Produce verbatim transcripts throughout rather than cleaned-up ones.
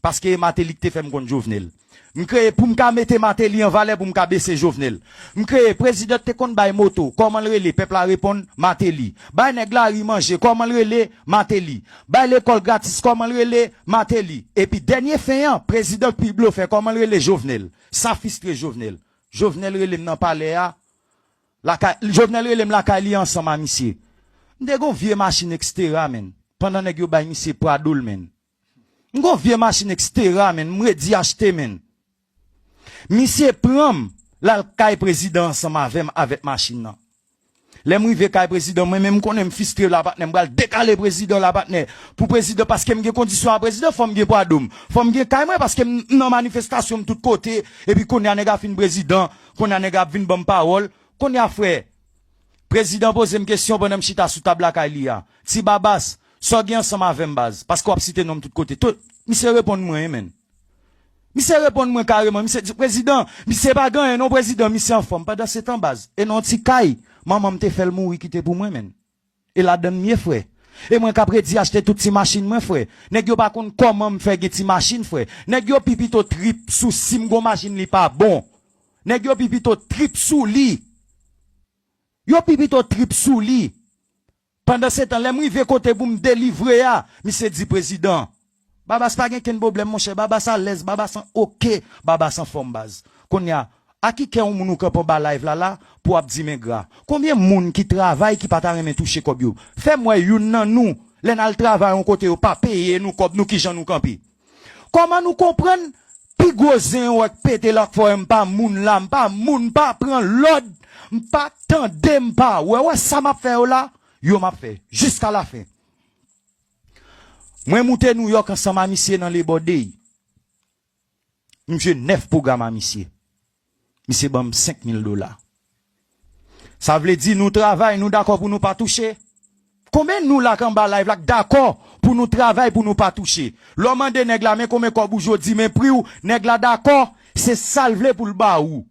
Paske e Mateli ki te fè m konn Jovenel. M kreye pou m ka mete Mateli an valè pou m ka bese Jovenel. M kreye prezidan te konn bay moto, kòman l rele, pèp la reponn, Mateli. Bay nèg lari manje, kòman l rele, Mateli. Bay lekòl gratis, kòman l rele, Mateli. Epi dènye fen an, prezidan k pi blofè, kòman l rele, Jovenel. Sa fistre Jovenel. Jovenel rele m nan palè a. Lakay, Jovenel rele m lakay li ansanm a misye. M te gon vye machin ekstera, menn. Pandan nèg yo bay misye Prado l, menn. M gon vye machin ekstera, menn. M redi achte, menn. Misye pran m, l al kay prezidan ansanm avè m avèk machin nan. Lè m rive kay prezidan, mwen menm m konnen m fistre la patnè, m pral dekale prezidan la patnè. Pou prezidan, paske m gen kondisyon a prezidan, fò m gen Prado m. Fò m gen kay mwen, paske m m nan manifestasyon m tout kote, epi kounye a nèg a fin prezidan, kounye a nèg ap vin ban m pawòl. Kounye a frè, prezidan poze m kesyon pandan m chita sou tab lakay li a. Ti Babas, sa w gen ansanm avè m baz? Paske w ap site non m tout kote. Tout, misye reponn mwen, wi, menn. Misye reponn mwen kareman. Misye di, prezidan, misye pa gen anyen non, prezidan, misye anfòm. Pandan se tan baz, e nan yon ti kay, manman m te fè l mouri kite pou mwen, menn. E ladann m ye, frè. E mwen k ap redi achte tout ti machin mwen, frè. Nèg yo pa konn kòman m fè gen ti machin, frè. Nèg yo pi pito trip sou si m gon machin li pa bon. Nèg yo pi pito trip sou li. Yo pi pito trip sou li. Pandan se tan, lè m rive kote pou m delivre a, misye di prezidan, Babas pa gen kenn pwoblèm, monchè. Babas alèz, Babas an oke, Babas anfòm baz. Kounye a, a ki kè yon moun ou kanpe anba live la la pou w ap di m engra? Konbyen moun ki travay ki pa ta renmen touche kòb yo? Fè m wè youn nan nou, lè n al travay yon kote yo pa peye nou kòb nou, kijan nou kanpe? Kòman nou konprann pi gwo zen yo wè k pete la k fè m pa moun la, m pa moun, m pa pran lòd, m pa tande, m pa wè, wè sa m ap fè yo la, yo m ap fè, jiska lafen. Mwen moute Nouyòk ansanm a misye nan Labor Day. M jwe nèf pwogram a misye. Misye ban m senk mil dola. Sa vle di nou travay, nou dakò pou nou pa touche? Konbyen nou la k anba live la k dakò pou nou travay pou nou pa touche? Lè w mande nèg la, men konbyen kòb ou jodi, men pri w, nèg la dakò, se sa l vle pou l ba ou.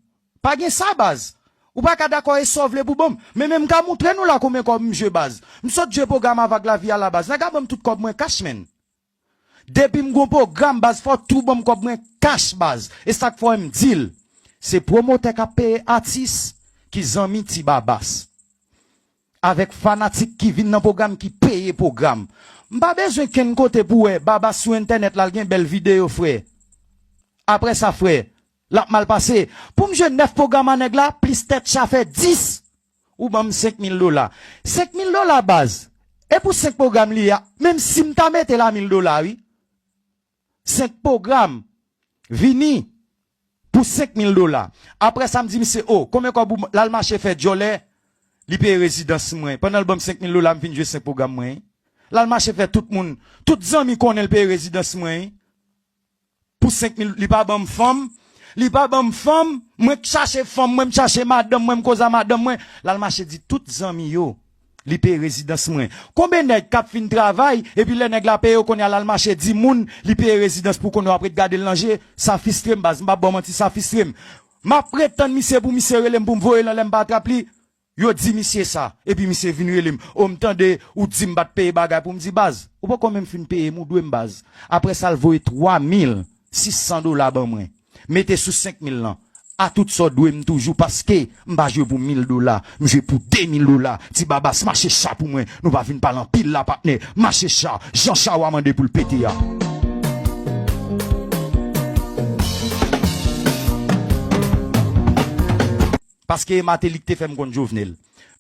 Pa gen sa, baz. Ou pa ka dakò e sa w vle pou ban m. Men, men m ka moutre nou la konbyen kòb m jwe, baz. M sot jwe pwogram Avag Lavi a la, baz. Nèg la ban m tout kòb mwen kach, menn. Depi m gon pwogram, baz, fò tou ban m kòb mwen kach, baz. E sa k fè m di l, se pwomotè k ap peye atis ki zanmi Ti Babas. Avèk fanatik ki vin nan pwogram, ki peye pwogram. M pa bezwen kenn kote pou wè Babas sou entènèt la, l gen bèl videyo, frè. Apre sa, frè, l ap mal pase. Pou m jwe nèf pwogram a nèg la, plis tèt cha fè dis. Ou ban m senk mil dola. Senk mil dola, baz. E pou senk pwogram li a, menm si m ta mete l a mil dola, wi. Senk pwogram. Vini pou senk mil dola. Apre sa, m di misye, o, konbyen kòb ou, l al mache fè djòlè, li peye rezidans mwen. Pandan l ban m senk mil dola, m fin jwe senk pwogram mwen. L al mache fè tout moun, tout zanmi konnen l peye rezidans mwen. Pou senk mil, li pa ban m fanm. Li pa ban m fanm. Mwen k chache fanm mwen, m chache madanm mwen, m koze a madanm mwen. L al mache di tout zanmi yo, li peye rezidans mwen. Konbyen nèg k ap fin travay, epi lè nèg la peye yo, kounye a l al mache di moun, li peye rezidans pou kounye a w ap ret gade l nan je? Sa fistre m, baz. M p ap ba w manti, sa fistre m. M ap ret tann misye pou misye rele m pou m voye l anlè, m pa trap li. Yo di misye sa, epi misye vin rele m. O, m tande ou di m pa t peye bagay pou m di, baz, ou poko menm fin peye m, ou dwe m, baz. Apre sa, l voye twa mil sis san dola ban mwen. Mete sou senk mil lan. A tout sa w dwe m toujou, paske m pa jwe pou mil dola, m jwe pou de mil dola. Ti Babas mache cha pou mwen. Nou pa vin pale anpil la, patnè. Mache cha, jan cha w a mande pou l pete a. Paske e Mateli ki te fè m konn Jovenel.